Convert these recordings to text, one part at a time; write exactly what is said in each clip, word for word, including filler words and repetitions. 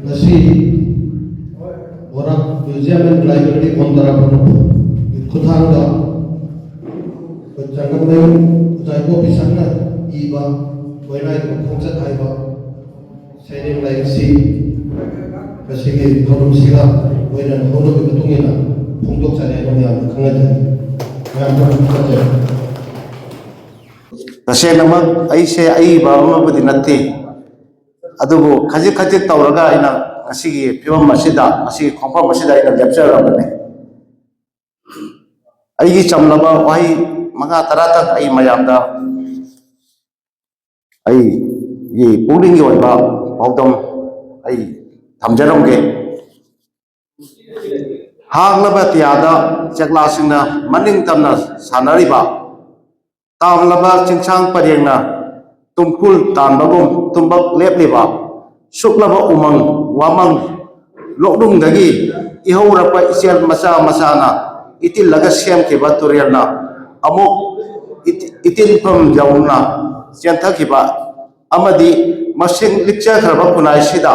ꯉꯁꯤ ꯕꯣꯔꯥꯛ Museum and Library phone ꯇꯔꯥꯄꯨꯝꯒꯤ ꯈꯨꯠꯊꯥꯡꯗ ꯑꯩꯈꯣꯏ ꯆꯥꯡꯗꯝꯅ ꯑꯣꯖꯥ ꯏꯕꯣꯕꯤ ꯁꯛꯅ ꯏꯕ ꯃꯣꯏꯔꯥꯡꯒꯤ ꯈꯣꯡꯆꯠ ꯍꯥꯏꯕ ꯁꯩꯔꯦꯡ ꯂꯥꯏꯔꯤꯛꯁꯤ ꯉꯁꯤꯒꯤ ꯊꯧꯔꯝꯁꯤꯒ ꯂꯣꯏꯅꯅ ꯍꯧꯅꯕꯒꯤ ꯃꯇꯨꯡ ꯏꯟꯅ ꯐꯣꯡꯗꯣꯛꯆꯔꯦ ꯍꯥꯏꯕ ꯃꯌꯥꯝꯗ ꯈꯪꯍꯟꯖꯔꯤ꯫ ꯃꯌꯥꯝ ꯄꯨꯝꯅꯃꯛ ꯊꯥꯒꯠꯆꯔꯤ꯫ ꯇꯁꯦꯡꯅꯃꯛ ꯑꯩꯁꯦ ꯑꯏꯕ ꯑꯃꯕꯨꯗꯤ ꯅꯠꯇꯦ, ꯑꯗꯨꯕꯨ ꯈꯖꯤꯛ ꯈꯖꯤꯛ ꯇꯧꯔꯒ ꯑꯩꯅ ꯉꯁꯤꯒꯤ ꯐꯤꯕꯝ ꯑꯁꯤꯗ, ꯉꯁꯤꯒꯤ ꯈꯣꯡꯐꯝ ꯑꯁꯤꯗ ꯑꯩꯅ ꯂꯦꯞꯆꯔꯕꯅꯤ꯫ ꯑꯩꯒꯤ ꯆꯝꯂꯕ ꯋꯥꯍꯩ ꯃꯉꯥ ꯇꯔꯥꯇꯪ ꯑꯩ ꯃꯌꯥꯝꯗ ꯑꯩꯒꯤ ꯄꯨꯛꯅꯤꯡꯒꯤ ꯑꯣꯏꯕ ꯄꯥꯎꯗꯝ ꯑꯩ ꯊꯝꯖꯔꯝꯒꯦ꯫ ꯍꯥꯡꯂꯕ ꯑꯇꯤꯌꯥꯗ ꯆꯦꯛꯂꯥꯁꯤꯡꯅ ꯃꯅꯤꯡ ꯇꯝꯅ ꯁꯥꯟꯅꯔꯤꯕ, ꯇꯥꯝꯂꯕ ꯆꯤꯡꯁꯥꯡ ꯄꯔꯦꯡꯅ ꯇꯨꯝꯈꯨꯜ ꯇꯥꯟꯕꯒꯨꯝ ꯇꯨꯝꯕꯛ ꯂꯦꯞꯂꯤꯕ, ꯁꯨꯛꯂꯕ ꯎꯃꯪ ꯋꯥꯃꯪ ꯂꯣꯛꯅꯨꯡꯗꯒꯤ ꯏꯍꯧꯔꯛꯄ ꯏꯆꯦꯜ ꯃꯆꯥ ꯃꯆꯥꯅ ꯏꯇꯤꯜꯂꯒ ꯁꯦꯝꯈꯤꯕ ꯇꯨꯔꯦꯜꯅ ꯑꯃꯨꯛ ꯏꯇꯤ-, ꯏꯇꯤꯟꯐꯝ ꯌꯧꯅ ꯆꯦꯟꯊꯈꯤꯕ ꯑꯃꯗꯤ ꯃꯁꯤꯡ ꯂꯤꯛꯆꯈ꯭ꯔꯕ ꯈꯨꯟꯅꯥꯏꯁꯤꯗ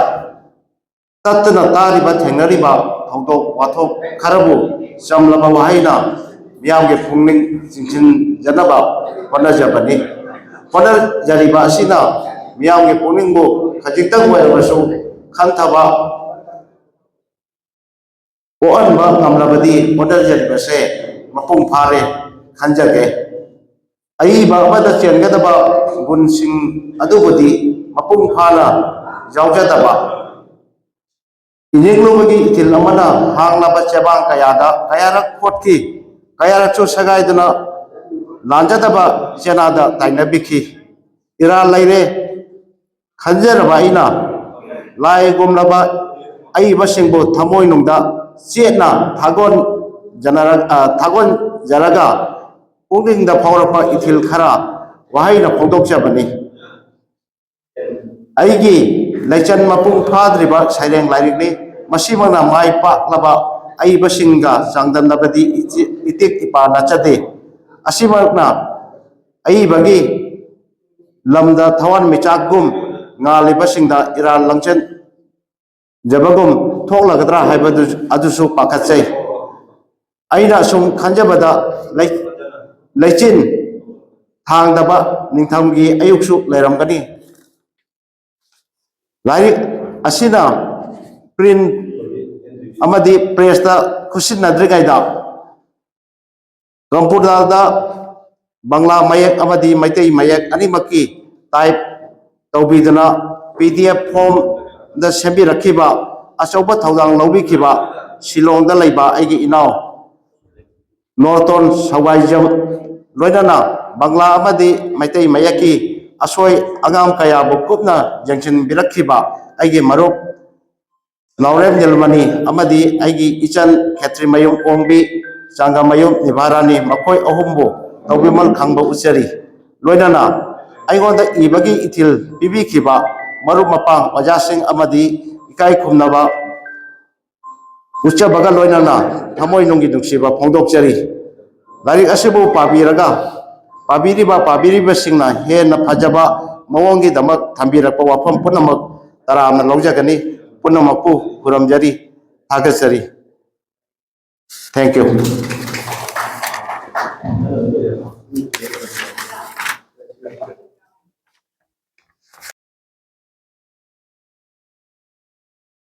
ꯇꯠꯇꯅ ꯇꯥꯔꯤꯕ, ꯊꯦꯡꯅꯔꯤꯕ ꯊꯧꯗꯣꯛ ꯋꯥꯊꯣꯛ ꯈꯔꯕꯨ ꯆꯝꯂꯕ ꯋꯥꯍꯩꯅ ꯃꯤꯌꯥꯝꯒꯤ ꯄꯨꯛꯅꯤꯡ ꯆꯤꯡꯁꯤꯟꯖꯅꯕ ꯍꯣꯠꯅꯖꯕꯅꯤ꯫ ꯍꯣꯠꯅꯖꯔꯤꯕ ꯑꯁꯤꯅ ꯃꯤꯌꯥꯝꯒꯤ ꯄꯨꯛꯅꯤꯡꯕꯨ ꯈꯖꯤꯛꯇꯪ ꯑꯣꯏꯔꯕꯁꯨ ꯈꯟꯊꯕ ꯄꯣꯛꯍꯟꯕ ꯉꯝꯂꯕꯗꯤ ꯍꯣꯠꯅꯖꯔꯤꯕꯁꯦ ꯃꯄꯨꯡ ꯐꯥꯔꯦ ꯈꯟꯖꯒꯦ꯫ ꯑꯏꯕ ꯑꯃꯗ ꯆꯦꯟꯒꯗꯕ ꯒꯨꯟꯁꯤꯡ ꯑꯗꯨꯕꯨꯗꯤ ꯃꯄꯨꯡ ꯐꯥꯅ ꯌꯥꯎꯖꯗꯕ, ꯏꯅꯤꯡꯂꯨꯕꯒꯤ ꯏꯊꯤꯜ ꯑꯃꯅ ꯍꯥꯡꯂꯕ ꯆꯦꯕꯥꯡ ꯀꯌꯥꯗ ꯀꯌꯥꯔꯛ ꯈꯣꯠꯈꯤ, ꯀꯌꯥꯔꯛꯁꯨ ꯁꯦꯒꯥꯏꯗꯨꯅ ꯂꯥꯟꯖꯗꯕ ꯆꯦꯅꯥꯗ ꯇꯥꯏꯅꯕꯤꯈꯤ꯫ ꯏꯔꯥꯜ ꯂꯩꯔꯦ ꯈꯟꯖꯔꯕ ꯑꯩꯅ ꯂꯥꯏꯒꯨꯝꯂꯕ ꯑꯏꯕꯁꯤꯡꯕꯨ ꯊꯃꯣꯏꯅꯨꯡꯗ ꯆꯦꯠꯅ ꯊꯥꯒꯣꯟꯖꯅꯔ-, ꯑ, ꯊꯥꯒꯣꯟꯖꯔꯒ ꯄꯨꯛꯅꯤꯡꯗ ꯐꯥꯎꯔꯛꯄ ꯏꯊꯤꯜ ꯈꯔ ꯋꯥꯍꯩꯅ ꯐꯣꯡꯗꯣꯛꯆꯕꯅꯤ꯫ ꯑꯩꯒꯤ ꯂꯩꯆꯟ ꯃꯄꯨꯡ ꯐꯥꯗ꯭ꯔꯤꯕ ꯁꯩꯔꯦꯡ ꯂꯥꯏꯔꯤꯛꯅꯤ꯫ ꯃꯁꯤꯃꯛꯅ ꯃꯥꯏ ꯄꯥꯛꯂꯕ ꯑꯏꯕꯁꯤꯡꯒ ꯆꯥꯡꯗꯝꯅꯕꯗꯤ ꯏꯆꯤ-, ꯏꯇꯤꯛ ꯏꯄꯥ ꯅꯠꯆꯗꯦ꯫ ꯑꯁꯤꯃꯛꯅ ꯑꯏꯕꯒꯤ ꯂꯝꯗ ꯊꯋꯥꯟꯃꯤꯆꯥꯛꯒꯨꯝ ꯉꯥꯜꯂꯤꯕꯁꯤꯡꯗ ꯏꯔꯥꯜ ꯂꯪꯁꯤꯟꯖꯕꯒꯨꯝ ꯊꯣꯛꯂꯒꯗ꯭ꯔꯥ ꯍꯥꯏꯕꯗꯨ, ꯑꯗꯨꯁꯨ ꯄꯥꯈꯠꯆꯩ꯫ ꯑꯩꯅ ꯑꯁꯨꯝ ꯈꯟꯖꯕꯗ, ꯂꯩ-, ꯂꯩꯆꯤꯟ ꯊꯥꯡꯗꯕ ꯅꯤꯡꯊꯝꯒꯤ ꯑꯌꯨꯛꯁꯨ ꯂꯩꯔꯝꯒꯅꯤ꯫ ꯂꯥꯏꯔꯤꯛ ꯑꯁꯤꯅ ꯄ꯭ꯔꯤꯟ ꯑꯃꯗꯤ ꯄ꯭ꯔꯦꯁꯇ ꯈꯨꯠꯁꯤꯟꯅꯗ꯭ꯔꯤꯉꯩꯗ ꯀꯝꯄ꯭ꯌꯨꯇꯔꯗ ꯕꯪꯂꯥ ꯃꯌꯦꯛ ꯑꯃꯗꯤ ꯃꯩꯇꯩ ꯃꯌꯦꯛ ꯑꯅꯤꯃꯛꯀꯤ ꯇꯥꯏꯞ ꯇꯧꯕꯤꯗꯨꯅ ꯄꯤ ꯗꯤ ꯑꯦꯐ ꯐꯣꯝꯗ ꯁꯦꯝꯕꯤꯔꯛꯈꯤꯕ, ꯑꯆꯧꯕ ꯊꯧꯗꯥꯡ ꯂꯧꯕꯤꯈꯤꯕ ꯁꯤꯂꯣꯡꯗ ꯂꯩꯕ ꯑꯩꯒꯤ ꯏꯅꯥꯎ ꯅꯣꯔꯇꯣꯟ ꯁꯋꯥꯏꯖꯝ, ꯂꯣꯏꯅꯅ ꯕꯪꯂꯥ ꯑꯃꯗꯤ ꯃꯩꯇꯩ ꯃꯌꯦꯛꯀꯤ ꯑꯁꯣꯏ ꯑꯉꯥꯝ ꯀꯌꯥꯕꯨ ꯀꯨꯞꯅ ꯌꯦꯡꯁꯤꯟꯕꯤꯔꯛꯈꯤꯕ ꯑꯩꯒꯤ ꯃꯔꯨꯞ ꯅꯥꯎꯔꯦꯝ ꯅꯤꯜꯃꯅꯤ ꯑꯃꯗꯤ ꯑꯩꯒꯤ ꯏꯆꯟ ꯈꯦꯇ꯭ꯔꯤꯃꯌꯨꯝ ꯑꯣꯡꯕꯤ, ꯆꯥꯡꯒꯃꯌꯨꯝ ꯅꯤꯚꯥꯔꯥꯅꯤ, ꯃꯈꯣꯏ ꯑꯍꯨꯝꯕꯨ ꯇꯧꯕꯤꯃꯜ ꯈꯪꯕ ꯎꯠꯆꯔꯤ꯫ ꯂꯣꯏꯅꯅ ꯑꯩꯉꯣꯟꯗ ꯏꯕꯒꯤ ꯏꯊꯤꯜ ꯄꯤꯕꯤꯈꯤꯕ ꯃꯔꯨꯞ ꯃꯄꯥꯡ, ꯑꯣꯖꯥꯁꯤꯡ ꯑꯃꯗꯤ ꯏꯀꯥꯏ ꯈꯨꯝꯅꯕ ꯎꯠꯆꯕꯒ ꯂꯣꯏꯅꯅ ꯊꯃꯣꯏꯅꯨꯡꯒꯤ ꯅꯨꯡꯁꯤꯕ ꯐꯣꯡꯗꯣꯛꯆꯔꯤ꯫ ꯂꯥꯏꯔꯤꯛ ꯑꯁꯤꯕꯨ ꯄꯥꯕꯤꯔꯒ, ꯄꯥꯕꯤꯔꯤꯕ ꯄꯥꯕꯤꯔꯤꯕꯁꯤꯡꯅ ꯍꯦꯟꯅ ꯐꯖꯕ ꯃꯑꯣꯡꯒꯤꯗꯃꯛ ꯊꯝꯕꯤꯔꯛꯄ ꯋꯥꯐꯝ ꯄꯨꯝꯅꯃꯛ ꯇꯔꯥꯝꯅ ꯂꯧꯖꯒꯅꯤ꯫ ꯄꯨꯝꯅꯃꯛꯄꯨ ꯈꯨꯔꯨꯝꯖꯔꯤ, ꯊꯥꯒꯠꯆꯔꯤ꯫ Thank you꯫